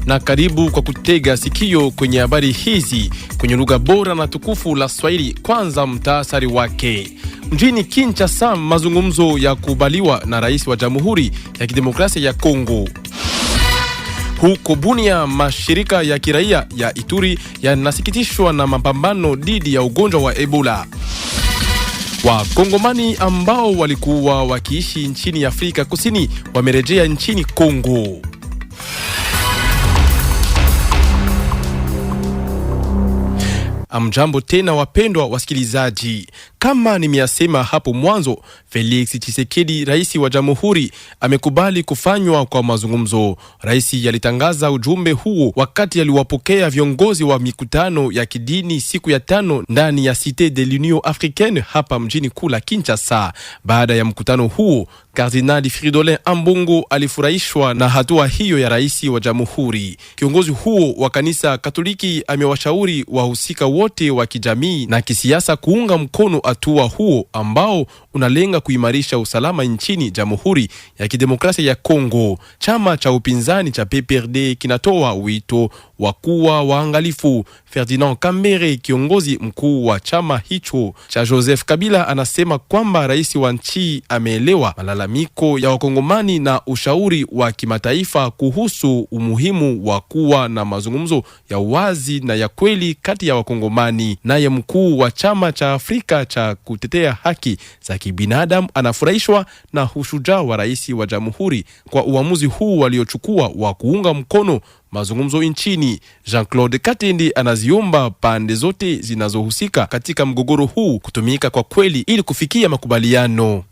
Na karibu kwa kutega sikio kwenye habari hizi kwenye lugha bora na tukufu la Swahili. Kwanza mtasari wake. Mjini Kinshasa, mazungumzo ya kubaliwa na rais wa Jamhuri ya Kidemokrasia ya Kongo. Huko Bunia, mashirika ya kiraia ya Ituri yanasikitishwa na mapambano dhidi ya ugonjwa wa Ebola. Wakongomani ambao walikuwa wakiishi nchini Afrika Kusini wamerejea nchini Kongo. Amjambo tena wapendwa wasikilizaji, kama nimeyasema hapo mwanzo, Felix Tshisekedi, rais wa jamhuri, amekubali kufanywa kwa mazungumzo. Rais alitangaza ujumbe huo wakati aliwapokea viongozi wa mikutano ya kidini siku ya tano ndani ya Cite de l'Union Africaine hapa mjini kuu la Kinshasa. Baada ya mkutano huo, Kardinali Fridolin Ambongo alifurahishwa na hatua hiyo ya rais wa jamhuri. Kiongozi huo wa kanisa Katoliki amewashauri wahusika wote wa kijamii na kisiasa kuunga mkono hatua huo ambao unalenga kuimarisha usalama nchini Jamhuri ya Kidemokrasia ya Kongo. Chama cha upinzani cha PPRD kinatoa wito wa kuwa waangalifu. Ferdinand Kambere, kiongozi mkuu wa chama hicho cha Joseph Kabila, anasema kwamba rais wa nchi ameelewa malalamiko ya wakongomani na ushauri wa kimataifa kuhusu umuhimu wa kuwa na mazungumzo ya wazi na ya kweli kati ya wakongomani. Naye mkuu wa chama cha Afrika cha kutetea haki za kibinadamu anafurahishwa na ushujaa wa rais wa jamhuri kwa uamuzi huu waliochukua wa kuunga mkono mazungumzo nchini. Jean-Claude Katende anaziomba pande zote zinazohusika katika mgogoro huu kutumika kwa kweli ili kufikia makubaliano.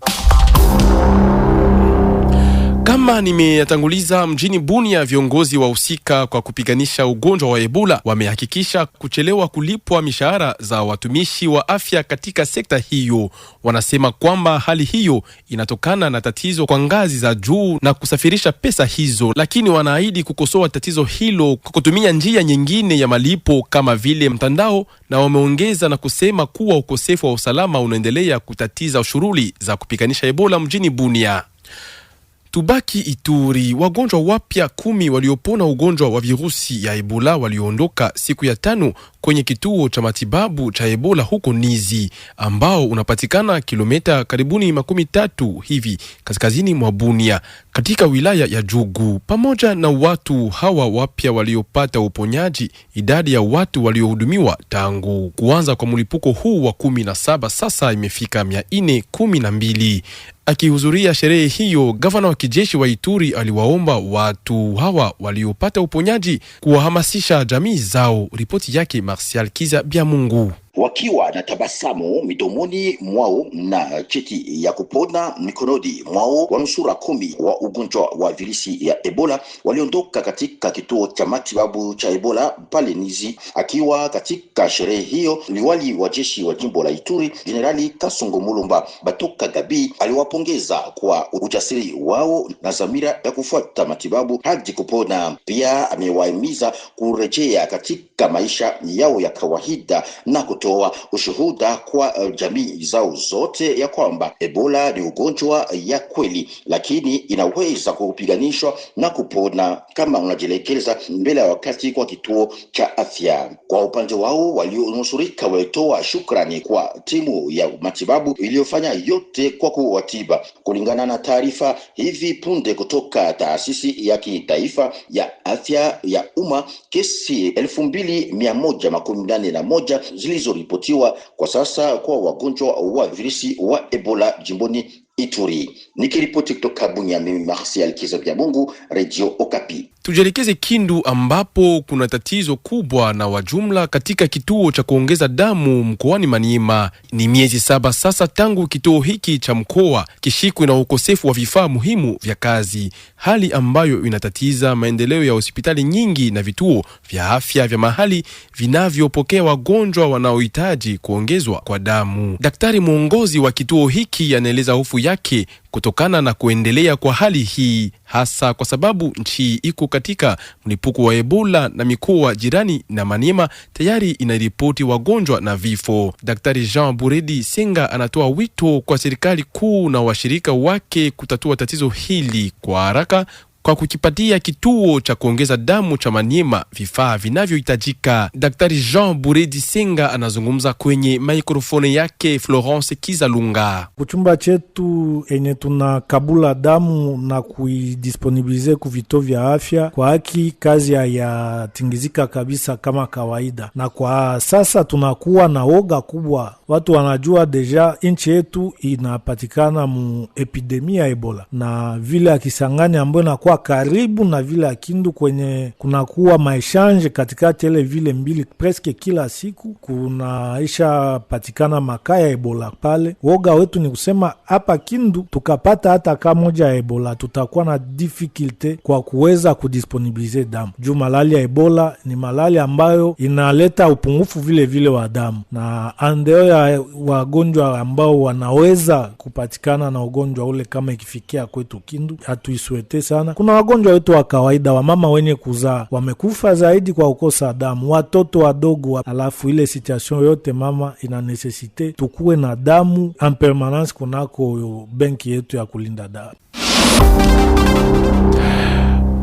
Kama nimeyatanguliza, mjini Bunia, viongozi wahusika kwa kupiganisha ugonjwa wa Ebola wamehakikisha kuchelewa kulipwa mishahara za watumishi wa afya katika sekta hiyo. Wanasema kwamba hali hiyo inatokana na tatizo kwa ngazi za juu na kusafirisha pesa hizo, lakini wanaahidi kukosoa tatizo hilo kwa kutumia njia nyingine ya malipo kama vile mtandao, na wameongeza na kusema kuwa ukosefu wa usalama unaendelea kutatiza shughuli za kupiganisha Ebola mjini Bunia. Tubaki Ituri, wagonjwa wapya 10 waliopona ugonjwa wa virusi ya Ebola walioondoka siku ya tano kwenye kituo cha matibabu cha Ebola huko Nizi, ambao unapatikana kilomita karibuni 30 hivi kaskazini mwa Bunia katika wilaya ya Jugu. Pamoja na watu hawa wapya waliopata uponyaji, idadi ya watu waliohudumiwa tangu kuanza kwa mlipuko huu wa 17 sasa imefika 412. Akihudhuria sherehe hiyo, gavana wa kijeshi wa Ituri aliwaomba watu hawa waliopata uponyaji kuwahamasisha jamii zao. Ripoti yake Martial Kiza Byamungu. Wakiwa na tabasamu midomoni mwao na cheti ya kupona mikononi mwao, wanusura 10 wa ugonjwa wa virusi ya Ebola waliondoka katika kituo cha matibabu cha Ebola pale Nizi. Akiwa katika sherehe hiyo, liwali wa jeshi wa jimbo la Ituri Jenerali Kasongo Mulumba Batoka Gabi aliwapongeza kwa ujasiri wao na dhamira ya kufuata matibabu hadi kupona. Pia amewahimiza kurejea katika maisha yao ya kawaida na kutoa ushuhuda kwa jamii zao zote ya kwamba Ebola ni ugonjwa ya kweli, lakini inaweza kupiganishwa na kupona kama unajielekeza mbele ya wakati kwa kituo cha afya. Kwa upande wao, walionusurika walitoa shukrani kwa timu ya matibabu iliyofanya yote kwa kuwatiba. Kulingana na taarifa hivi punde kutoka taasisi ya kitaifa ya afya ya umma, kesi 2181 zilizoripotiwa kwa sasa kwa wagonjwa wa virusi wa Ebola jimboni Ituri. Nikiripoti kutoka Bunia, mimi Martial Kizabia Mungu, Radio Okapi. Tujielekeze Kindu ambapo kuna tatizo kubwa na wajumla katika kituo cha kuongeza damu mkoani Maniema. Ni miezi 7 sasa tangu kituo hiki cha mkoa kishikwe na ukosefu wa vifaa muhimu vya kazi, hali ambayo inatatiza maendeleo ya hospitali nyingi na vituo vya afya vya mahali vinavyopokea wagonjwa wanaohitaji kuongezwa kwa damu. Daktari mwongozi wa kituo hiki anaeleza hofu yake kutokana na kuendelea kwa hali hii, hasa kwa sababu nchi iko katika mlipuko wa Ebola na mikoa jirani na Maniema tayari inaripoti wagonjwa na vifo. Daktari Jean Buredi Senga anatoa wito kwa serikali kuu na washirika wake kutatua tatizo hili kwa haraka kwa kukipatia kituo cha kuongeza damu cha Maniema vifaa vinavyohitajika. Daktari Jean Buredi Senga anazungumza kwenye maikrofoni yake Florence Kizalunga. Kuchumba chetu enye tunakabula damu na kuidisponibilize kuvituo vya afya, kwa haki kazi hayatingizika kabisa kama kawaida, na kwa sasa tunakuwa na woga kubwa. Watu wanajua deja nchi yetu inapatikana mu epidemia ya Ebola na vile ya Kisangani ambayo inakuwa karibu na vile ya Kindu kwenye kunakuwa maeshanje katikati ile vile mbili preske kila siku kunaisha patikana makaa ya Ebola pale. Woga wetu ni kusema hapa Kindu tukapata hata kaa moja ya Ebola tutakuwa na difficulte kwa kuweza kudisponibilize damu juu malali ya Ebola ni malali ambayo inaleta upungufu vile vile wa damu, na andeo ya wagonjwa ambao wanaweza kupatikana na ugonjwa ule kama ikifikia kwetu Kindu hatuiswete sana. Kuna wagonjwa wetu wa kawaida, wamama wenye kuzaa wamekufa zaidi kwa kukosa damu, watoto wadogo. Alafu ile situation yote mama ina necessite tukuwe na damu en permanence kunako benki yetu ya kulinda damu.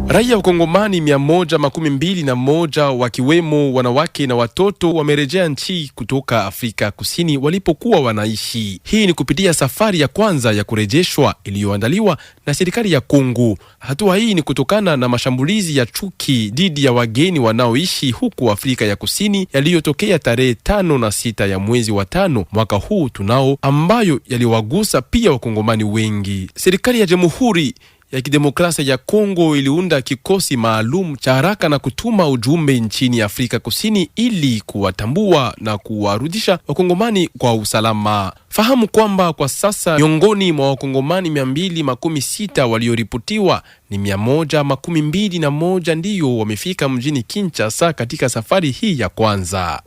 Raia wa Kongomani 121 wakiwemo wanawake na watoto wamerejea nchi kutoka Afrika Kusini walipokuwa wanaishi. Hii ni kupitia safari ya kwanza ya kurejeshwa iliyoandaliwa na serikali ya Kongo. Hatua hii ni kutokana na mashambulizi ya chuki dhidi ya wageni wanaoishi huku Afrika ya Kusini yaliyotokea tarehe 5 na 6 ya mwezi wa 5 mwaka huu tunao, ambayo yaliwagusa pia Wakongomani wengi. Serikali ya Jamhuri ya Kidemokrasia ya Kongo iliunda kikosi maalum cha haraka na kutuma ujumbe nchini Afrika Kusini ili kuwatambua na kuwarudisha Wakongomani kwa usalama. Fahamu kwamba kwa sasa miongoni mwa Wakongomani 260 walioripotiwa ni 121 ndiyo wamefika mjini Kinshasa katika safari hii ya kwanza.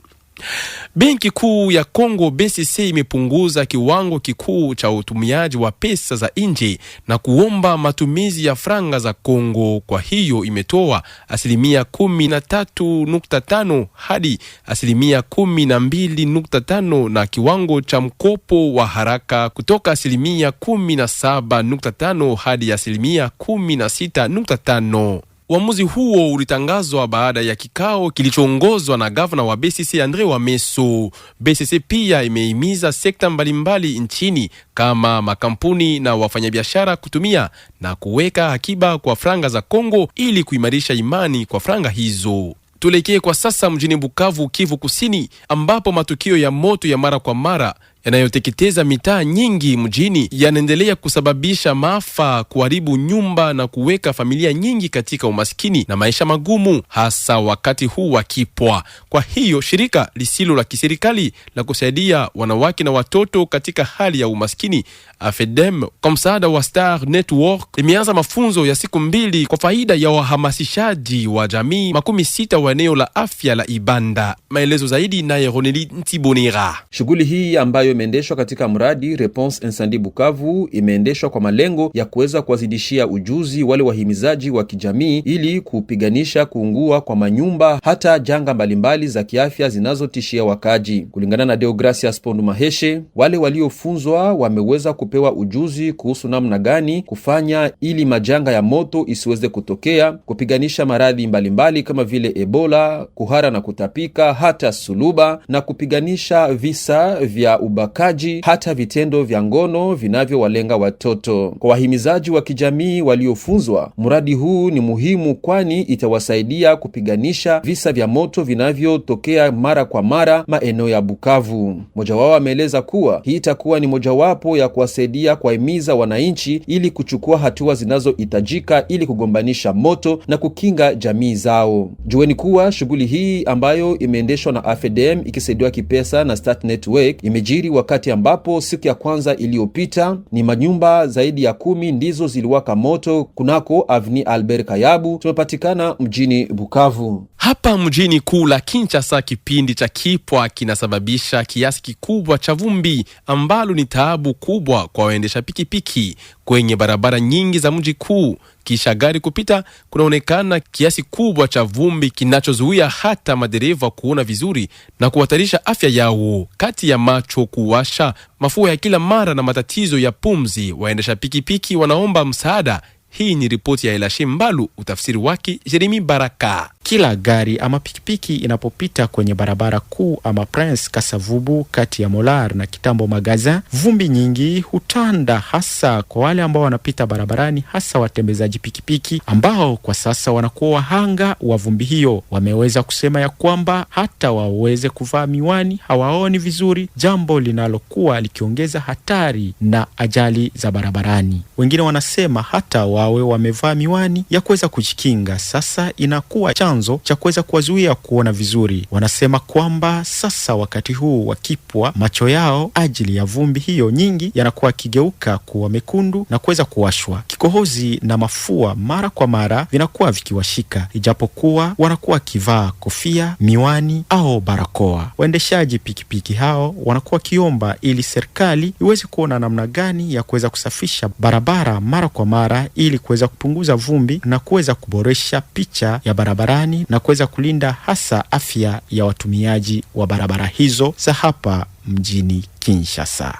Benki Kuu ya Kongo BCC imepunguza kiwango kikuu cha utumiaji wa pesa za nje na kuomba matumizi ya franga za Kongo. Kwa hiyo imetoa asilimia 13.5 hadi asilimia 12.5 na kiwango cha mkopo wa haraka kutoka asilimia 17.5 hadi asilimia 16.5. Uamuzi huo ulitangazwa baada ya kikao kilichoongozwa na gavana wa BCC Andre Wameso. BCC pia imehimiza sekta mbalimbali nchini kama makampuni na wafanyabiashara kutumia na kuweka akiba kwa franga za Kongo ili kuimarisha imani kwa franga hizo. Tuelekee kwa sasa mjini Bukavu, Kivu Kusini, ambapo matukio ya moto ya mara kwa mara yanayoteketeza mitaa nyingi mjini yanaendelea kusababisha maafa, kuharibu nyumba na kuweka familia nyingi katika umaskini na maisha magumu, hasa wakati huu wa kipwa. Kwa hiyo shirika lisilo la kiserikali la kusaidia wanawake na watoto katika hali ya umaskini AFEDEM, kwa msaada wa Star Network limeanza mafunzo ya siku 2 kwa faida ya wahamasishaji wa jamii 60 wa eneo la afya la Ibanda. Maelezo zaidi naye Roneli Ntibonera. Shughuli hii ambayo imeendeshwa katika mradi Reponse Incendie Bukavu imeendeshwa kwa malengo ya kuweza kuwazidishia ujuzi wale wahimizaji wa kijamii ili kupiganisha kuungua kwa manyumba hata janga mbalimbali za kiafya zinazotishia wakaji. Kulingana na Deogracias Pondu Maheshe, wale waliofunzwa wameweza kupewa ujuzi kuhusu namna gani kufanya ili majanga ya moto isiweze kutokea, kupiganisha maradhi mbalimbali kama vile Ebola, kuhara na kutapika, hata suluba na kupiganisha visa vya ubakaji hata vitendo vya ngono vinavyowalenga watoto. Kwa wahimizaji wa kijamii waliofunzwa, mradi huu ni muhimu kwani itawasaidia kupiganisha visa vya moto vinavyotokea mara kwa mara maeneo ya Bukavu. Mmoja wao ameeleza kuwa hii itakuwa ni mojawapo ya kuwasaidia kuwahimiza wananchi ili kuchukua hatua zinazohitajika ili kugombanisha moto na kukinga jamii zao. Jueni kuwa shughuli hii ambayo imeendeshwa na AFDM ikisaidiwa kipesa na Start Network imejiri Inajiri wakati ambapo siku ya kwanza iliyopita ni manyumba zaidi ya 10 ndizo ziliwaka moto kunako Avenue Albert Kayabu tumepatikana mjini Bukavu. Hapa mjini kuu la Kinshasa, kipindi cha kipwa kinasababisha kiasi kikubwa cha vumbi ambalo ni taabu kubwa kwa waendesha pikipiki kwenye barabara nyingi za mji kuu. Kisha gari kupita, kunaonekana kiasi kubwa cha vumbi kinachozuia hata madereva kuona vizuri na kuhatarisha afya yao. Kati ya macho kuwasha, mafua ya kila mara na matatizo ya pumzi, waendesha pikipiki wanaomba msaada. Hii ni ripoti ya Elashe Mbalu, utafsiri wake Jeremi Baraka. Kila gari ama pikipiki inapopita kwenye barabara kuu ama Prince Kasavubu kati ya Molar na Kitambo Magazin, vumbi nyingi hutanda, hasa kwa wale ambao wanapita barabarani, hasa watembezaji pikipiki ambao kwa sasa wanakuwa wahanga wa vumbi hiyo. Wameweza kusema ya kwamba hata waweze kuvaa miwani hawaoni vizuri, jambo linalokuwa likiongeza hatari na ajali za barabarani. Wengine wanasema hata wawe wamevaa miwani ya kuweza kujikinga, sasa inakuwa chanzo cha kuweza kuwazuia kuona vizuri. Wanasema kwamba sasa wakati huu wakipwa, macho yao ajili ya vumbi hiyo nyingi yanakuwa yakigeuka kuwa mekundu na kuweza kuwashwa. Kikohozi na mafua mara kwa mara vinakuwa vikiwashika, ijapokuwa wanakuwa wakivaa kofia, miwani au barakoa. Waendeshaji pikipiki hao wanakuwa wakiomba ili serikali iweze kuona namna gani ya kuweza kusafisha barabara mara kwa mara ili kuweza kupunguza vumbi na kuweza kuboresha picha ya barabara na kuweza kulinda hasa afya ya watumiaji wa barabara hizo za hapa mjini Kinshasa.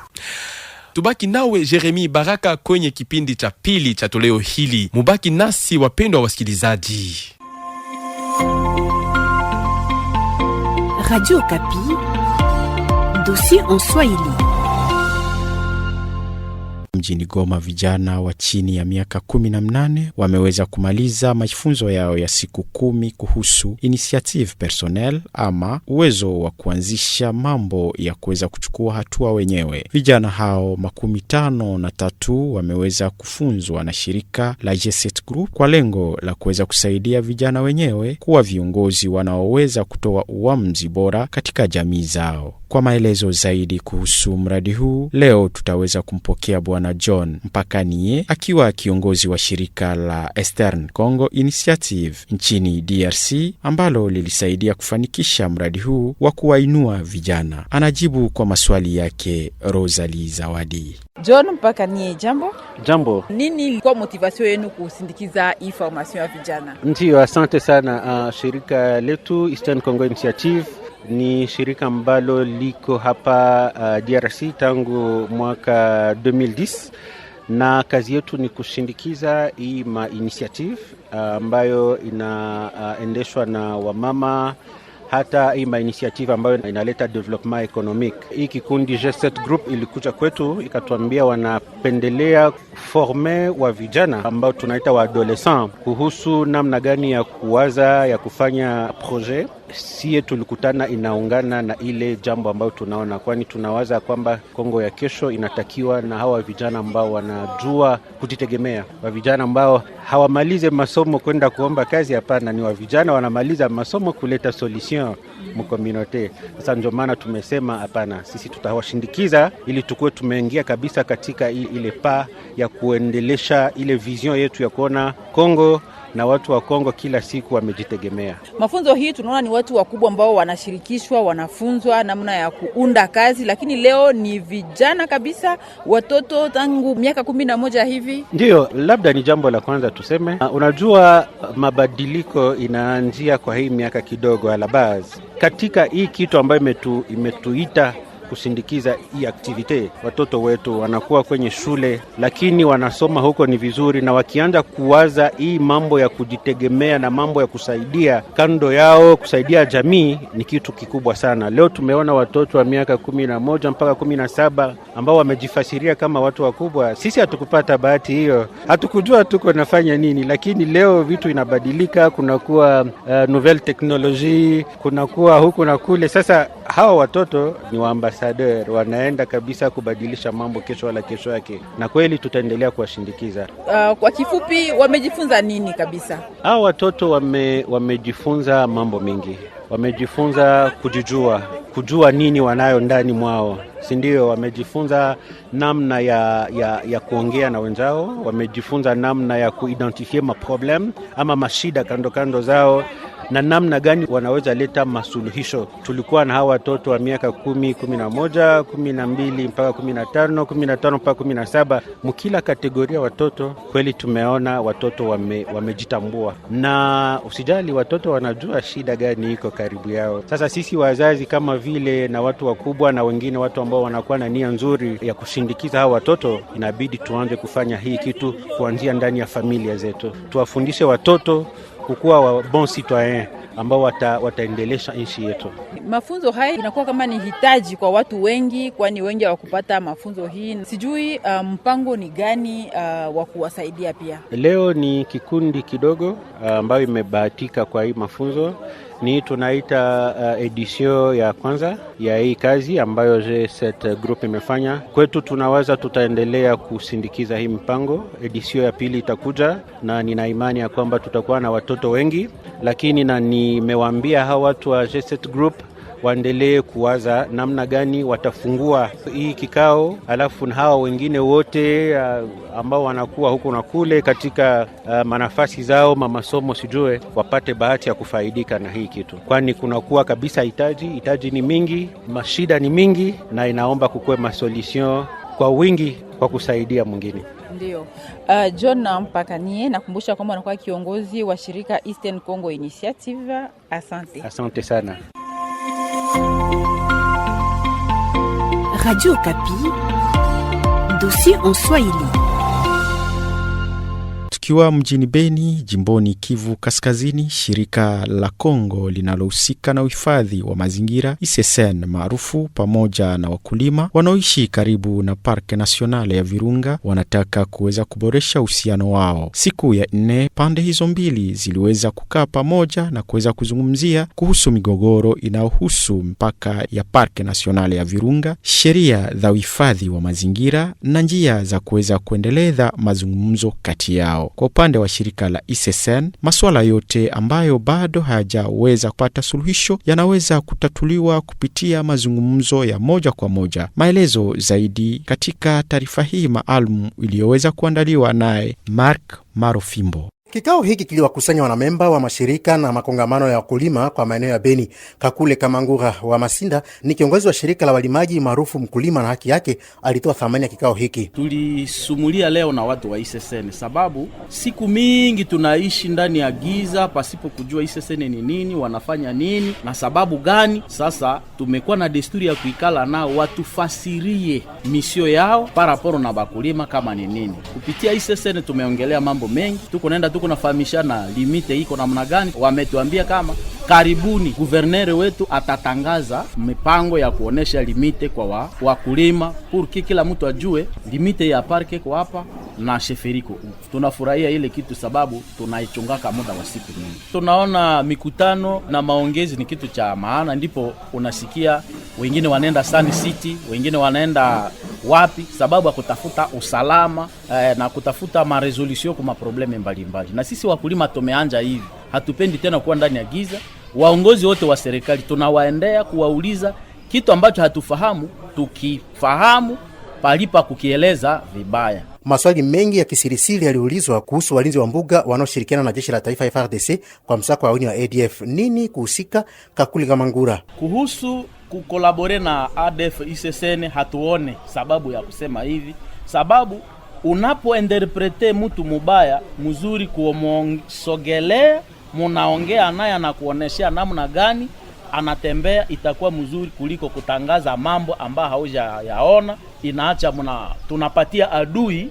Tubaki nawe Jeremi Baraka kwenye kipindi cha pili cha toleo hili. Mubaki nasi wapendwa wasikilizaji. Radio Okapi, dossier en Swahili. Mjini Goma, vijana wa chini ya miaka 18 wameweza kumaliza mafunzo yao ya siku 10 kuhusu initiative personnel ama uwezo wa kuanzisha mambo ya kuweza kuchukua hatua wenyewe. Vijana hao 53 wameweza kufunzwa na shirika la G7 Group kwa lengo la kuweza kusaidia vijana wenyewe kuwa viongozi wanaoweza kutoa uamuzi bora katika jamii zao. Kwa maelezo zaidi kuhusu mradi huu, leo tutaweza kumpokea Bwana John Mpakanie akiwa kiongozi wa shirika la Eastern Congo Initiative nchini DRC ambalo lilisaidia kufanikisha mradi huu wa kuwainua vijana. Anajibu kwa maswali yake Rosalie Zawadi. John Mpakanie, jambo. Jambo. Nini ilikuwa motivation yenu kusindikiza hii formation ya vijana? Ndiyo, asante sana. Shirika letu Eastern Congo Initiative ni shirika ambalo liko hapa DRC tangu mwaka 2010, na kazi yetu ni kushindikiza hii ma initiative ambayo inaendeshwa na wamama, hata hii ma initiative ambayo inaleta development economic. Hii kikundi G7 Group ilikuja kwetu ikatuambia wanapendelea forme wa vijana ambao tunaita wa adolescent kuhusu namna gani ya kuwaza ya kufanya projet. Sie tulikutana inaungana na ile jambo ambayo tunaona, kwani tunawaza kwamba Kongo ya kesho inatakiwa na hawa vijana ambao wanajua kujitegemea, wa vijana ambao hawamalize masomo kwenda kuomba kazi. Hapana, ni wa vijana wanamaliza masomo kuleta solution mkominote. Sasa ndio maana tumesema hapana, sisi tutawashindikiza ili tukue tumeingia kabisa katika ile pa ya kuendelesha ile vision yetu ya kuona Kongo na watu wa Kongo kila siku wamejitegemea. Mafunzo hii tunaona ni watu wakubwa ambao wanashirikishwa, wanafunzwa namna ya kuunda kazi, lakini leo ni vijana kabisa, watoto tangu miaka 11 hivi. Ndiyo, labda ni jambo la kwanza tuseme. Unajua mabadiliko inaanzia kwa hii miaka kidogo alabaz. Katika hii kitu ambayo imetuita kusindikiza hii activite, watoto wetu wanakuwa kwenye shule lakini wanasoma huko ni vizuri, na wakianza kuwaza hii mambo ya kujitegemea na mambo ya kusaidia kando yao, kusaidia jamii ni kitu kikubwa sana. Leo tumeona watoto wa miaka 11 mpaka 17 ambao wamejifasiria kama watu wakubwa. Sisi hatukupata bahati hiyo, hatukujua tuko nafanya nini, lakini leo vitu inabadilika, kunakuwa nouvelle technologie, kunakuwa huku na kule. Sasa hawa watoto ni wa ambassadeur, wanaenda kabisa kubadilisha mambo kesho wala kesho yake, na kweli tutaendelea kuwashindikiza. Kwa kifupi, wamejifunza nini kabisa? Hawa watoto wamejifunza mambo mengi. Wamejifunza kujijua, kujua nini wanayo ndani mwao, si ndio? Wamejifunza namna ya kuongea na wenzao, wamejifunza namna ya kuidentifie maproblem ama mashida kando kando zao na namna gani wanaweza leta masuluhisho. Tulikuwa na hawa watoto wa miaka 10, 11, 12 mpaka 15, 15 mpaka 17. Mkila kategoria watoto kweli tumeona watoto wamejitambua, na usijali, watoto wanajua shida gani iko karibu yao. Sasa sisi wazazi kama vile na watu wakubwa na wengine watu ambao wanakuwa na nia nzuri ya kushindikiza hawa watoto, inabidi tuanze kufanya hii kitu kuanzia ndani ya familia zetu. Tuwafundishe watoto kukuwa wa bon citoyen ambao wataendelesha nchi yetu. Mafunzo haya inakuwa kama ni hitaji kwa watu wengi, kwani wengi hawakupata mafunzo hii. Sijui mpango ni gani wa kuwasaidia pia. Leo ni kikundi kidogo ambayo imebahatika kwa hii mafunzo. Ni tunaita edition ya kwanza ya hii kazi ambayo G7 Group imefanya. Kwetu tunawaza tutaendelea kusindikiza hii mpango. Edition ya pili itakuja na nina imani ya kwamba tutakuwa na watoto wengi, lakini na nimewaambia hawa watu wa G7 Group waendelee kuwaza namna gani watafungua hii kikao, alafu na hawa wengine wote ambao wanakuwa huku na kule katika manafasi zao mamasomo sijue wapate bahati ya kufaidika na hii kitu, kwani kunakuwa kabisa hitaji ni mingi, mashida ni mingi, na inaomba kukuwe masolution kwa wingi kwa kusaidia mwingine. Ndio. John Mpakanie, nakumbusha kwamba anakuwa kiongozi wa shirika Eastern Congo Initiative. Asante. Asante sana. Radio Okapi, dossier en Swahili. Tukiwa mjini Beni, jimboni Kivu Kaskazini, shirika la Kongo linalohusika na uhifadhi wa mazingira ICCN maarufu pamoja na wakulima wanaoishi karibu na Parke Nationale ya Virunga wanataka kuweza kuboresha uhusiano wao. Siku ya 4 pande hizo mbili ziliweza kukaa pamoja na kuweza kuzungumzia kuhusu migogoro inayohusu mpaka ya Parke Nationale ya Virunga, sheria za uhifadhi wa mazingira na njia za kuweza kuendeleza mazungumzo kati yao. Kwa upande wa shirika la ICCN, masuala yote ambayo bado hayajaweza kupata suluhisho yanaweza kutatuliwa kupitia mazungumzo ya moja kwa moja. Maelezo zaidi katika taarifa hii maalum iliyoweza kuandaliwa naye Mark Marofimbo. Kikao hiki kiliwakusanya wanamemba wa mashirika na makongamano ya wakulima kwa maeneo ya Beni. Kakule Kamangura wa Masinda ni kiongozi wa shirika la walimaji maarufu Mkulima na Haki Yake, alitoa thamani ya kikao hiki. Tulisumulia leo na watu wa ICCN sababu siku mingi tunaishi ndani ya giza pasipo kujua ICCN ni nini, wanafanya nini na sababu gani. Sasa tumekuwa na desturi ya kuikala nao watufasirie misio yao paraporo na bakulima kama ni nini. Kupitia ICCN tumeongelea mambo mengi, tuko naenda tunafahamishana limite iko namna gani. Wametuambia kama karibuni guvernere wetu atatangaza mipango ya kuonesha limite kwa wakulima purki kila mtu ajue limite ya parke kwa hapa na sheferiko. Tunafurahia ile kitu sababu tunaichungaka muda wa siku nyingi. Tunaona mikutano na maongezi ni kitu cha maana, ndipo unasikia wengine wanaenda Sun City, wengine wanaenda wapi sababu ya kutafuta usalama na kutafuta maresolution kwa maprobleme mbalimbali. Na sisi wakulima tumeanja hivi, hatupendi tena kuwa ndani ya giza. Waongozi wote wa serikali tunawaendea kuwauliza kitu ambacho hatufahamu, tukifahamu palipa kukieleza vibaya. Maswali mengi ya kisirisiri yaliulizwa kuhusu walinzi wa mbuga wanaoshirikiana na jeshi la taifa FARDC kwa msako wa wa ADF. Nini kuhusika Kakuli Kamangura kuhusu kukolabore na ADF ICCN? Hatuone sababu ya kusema hivi, sababu unapointerprete mtu mubaya mzuri kuomsogelea, munaongea naye na kuoneshea namna gani anatembea, itakuwa mzuri kuliko kutangaza mambo ambayo haujayaona. Inaacha tunapatia adui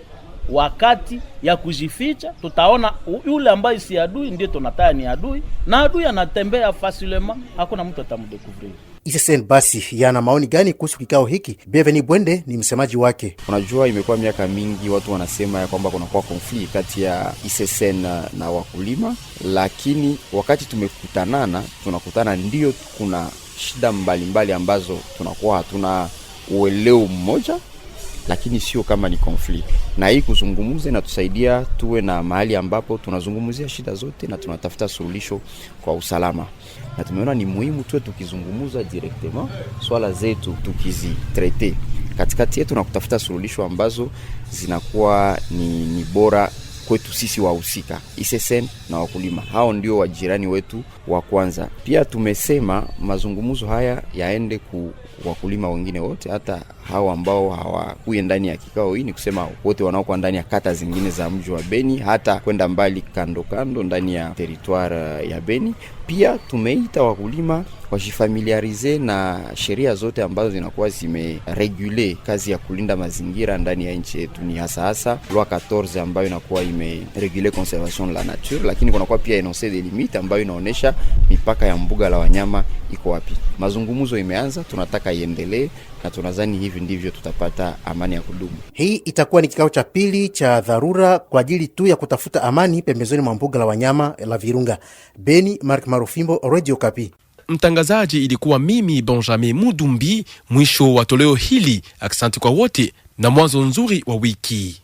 wakati ya kujificha. Tutaona yule ambaye si adui ndiye tunataya ni adui, na adui anatembea facilement, hakuna mtu atamdécouvrir. ICCN basi yana maoni gani kuhusu kikao hiki? Bienvenu Bwende ni msemaji wake. Unajua, imekuwa miaka mingi watu wanasema ya kwamba kunakuwa konflikt kati ya ICCN na wakulima, lakini wakati tumekutanana tunakutana ndio kuna shida mbalimbali ambazo tunakuwa hatuna uelewo mmoja, lakini sio kama ni konflikt. Na hii kuzungumza inatusaidia tuwe na mahali ambapo tunazungumzia shida zote na tunatafuta suluhisho kwa usalama. na tumeona ni muhimu tuwe tukizungumuza directement swala zetu tukizitraiter katikati yetu na kutafuta suluhisho ambazo zinakuwa ni bora kwetu sisi wahusika ISSN na wakulima. Hao ndio wajirani wetu wa kwanza. Pia tumesema mazungumzo haya yaende ku wakulima wengine wote, hata hao ambao hawakuye ndani ya kikao hii, ni kusema wote wanaokuwa ndani ya kata zingine za mji wa Beni, hata kwenda mbali kando kando ndani ya territoire ya Beni. Pia tumeita wakulima wajifamiliarize na sheria zote ambazo zinakuwa zimeregule kazi ya kulinda mazingira ndani ya nchi yetu, ni hasa hasa loi 14 ambayo inakuwa imeregule conservation de la nature, lakini kunakuwa pia énoncé de limites ambayo inaonyesha mipaka ya mbuga la wanyama iko wapi. Mazungumzo imeanza, tunataka iendelee na tunadhani hivi ndivyo tutapata amani ya kudumu. Hii itakuwa ni kikao cha pili cha dharura kwa ajili tu ya kutafuta amani pembezoni mwa mbuga la wanyama la Virunga. Beni, Mark Marufimbo, Radio Okapi. Mtangazaji ilikuwa mimi Benjamin Mudumbi. Mwisho wa toleo hili. Asante kwa wote na mwanzo nzuri wa wiki.